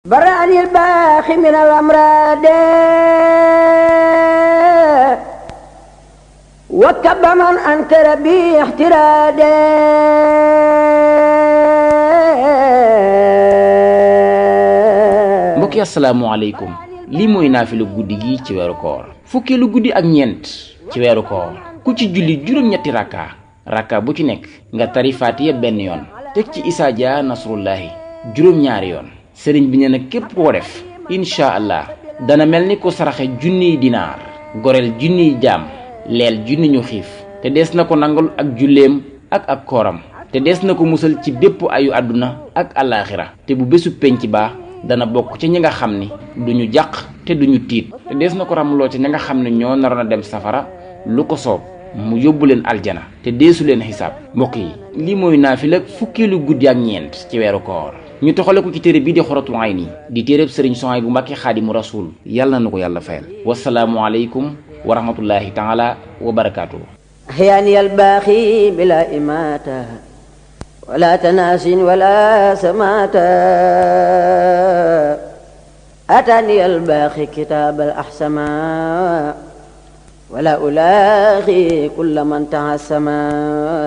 برأني الباخي من الأمراض وكب من أنكر بي احتراد mbokk yi asalaamaaleykum lii mooy naafilu guddi gi ci weeru koor fukkeelu guddi ak ñeent ci weeru koor ku ci julli juróom-ñetti rakka bu ci nekk nga tari faatiya benn yoon teg ci isaa jaa nasrullahi juróom-ñaari yoon sëriñ bi nee na képp koo def incha allah dana mel ni ko saraxe junniy dinaar goreel junniy jaam leel junni ñu xiif te dees na ko nangul ak julleem ak kooram te dees na ko musal ci bépp ayu àdduna ak alaaxira te bu bésu penc baa dana bokk ci ñi nga xam ni duñu jàq te duñu tiit te dees na ko ramloo ci ñi nga xam ne ñoo naroon a dem safara lu ko soob mu yóbbu leen aljana te deesu leen xisaab. mbokk yi lii mooy naafila fukkeelu guddi ak ñeent ci weeru koor ñu toxale ko ci téere bii di Xuratul Ayni di téereb sëriñ Suhaybu Mbàkke Xaadimu Rasuul yàlla na ko yàlla fayal. wasalaamu aleykum wa rahmatullahi taala wa barakaatuhu. أحياني الباخي بلا إماتة ولا تناس ولا سماتة أتاني الباخي كتاب الأحسما ولا ألاخي كل من تعسما.